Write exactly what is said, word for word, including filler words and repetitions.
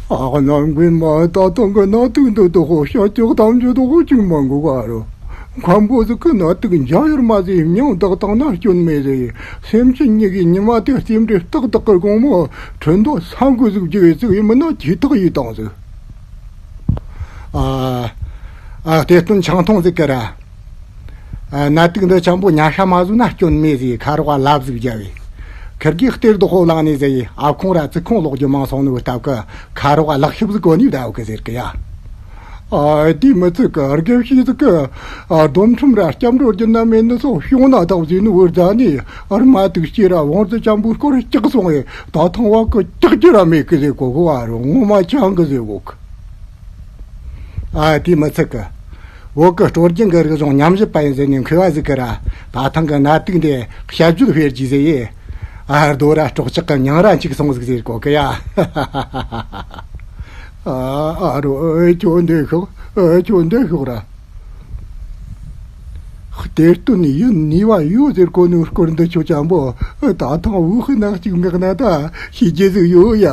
ཨ་ནམ་རྒན་མ། ད་ཐེངས་གི་ནད་དུག་འདི་དོ་ཧོ་ཤ་ཅོག་ཐམས་ཅད་དོ་ཧོ་ཅིག་མང་གི་ག་རོ། མཁན་པོ་ཟིག་གི་ནད་དུག་འཇའ་ཡུར་མ་ཟིག་མྱང་བཏགས་བཏང་ན་སྐྱོན་མེད་ཟེར། སེམས་ཅན་གཉིས་ཀྱི་ཉི་མ་དེ་རྩེ་འདྲེ་ཏག་ཏག་གི་དགོང་མོ་ཁྲི་མདོ་ས་འགུལ་ཟིག་བརྒྱུགས་ཡོད་ཟིག་ཡིན་མིན་ན་ཇུས་ཐག་ཡིད་དང་ཟིག་ཨ། ཨ། དེ་སྟོན་ཆང་འཐུང་ཟིག་གི་ར། ཨ། ནད་དུག་འདི་ཆེན་པོ་ཉ་ཤ་མ་ཟོས་ན་སྐྱོན་མེད་ཟེར་ཁ་རོག་ལབ་ཟིག་བརྒྱབ་བས། ཁིར་གིས་གཏེར་དུ་ཧོ་ལངས་ནས་ཟེར་ཡི་ཨ་ཁོང་ར་ཙི་ཁོང་ལོག་རྒྱུ་མང་སོང་ནོ་སྟབས་ཀི་ཁ་རོག་ལག་ཤུབས་ཟིག་གོན་ནས་བསྡད་གི་ཟེར་གི་ཡ། ཨ། དེ་མི་ཚིག་གི་དགེ་བཤེས་ཟིག་གི། ཨ། སྡོམ་ཁྲིམས་ར་སྐྱབས་འགྲོ་རྒྱུ་ན་མེད་ནི་སོགས་བྱུང་ན་དག་ཟེར་ནི་བུར་ཟ་ནས་ཨར་མ་དུག་སྐྱེས་ར་བོང་རྫི་ཅན་པོའི་སྐོར་སྐྲག་སོང་བས་ད་ཐང་བ་གི་སྐྲག་རྒྱུ་ར་མེད་གི་ཟེར་གོ་གི་བ་རུ་ངོ་མ་ཆང་གི་ཟེར་གོ་གི། ཨ། དེ་མི་ཚིག་གི། བོད་གི་སྲོལ་རྒྱུན་གི་རིག་གཞུང་ཉམས་ཞིབ་པ་ཡིན་ཟེར་ནས་མཁས་པ་ཟིག་གི་ར། ད་ཐང་གི་ནད་དུག་འདི་དཔྱད་བརྗོད་སྤེལ་གྱིས་ཟེར་ཡི། ཨ། རྡོ་ར་སྲོག་ཆགས་གི་མྱིང་ར་འཆུག་སོང་ཟིག་ཟེར་གོ་གི་ཡ། ཨ། ཨ་རོ། ཨེ། ཁྱོད་འདི་ཤོག་ཨེ། ཁྱོད་འདི་ཤོག་ར། གཏེར་སྟོན་ཡིན་ནུས་པ་ཡོད་ཟེར་གོ་ནོ་སྐོར་འདི་ཆོ་ཅན་པོ་ད་ཐང་འུ་ཧི་ནང་གཅིག་འགག་ན་ད་ཤི་རྒྱུ་ཟིག་ཡོད་ཡ།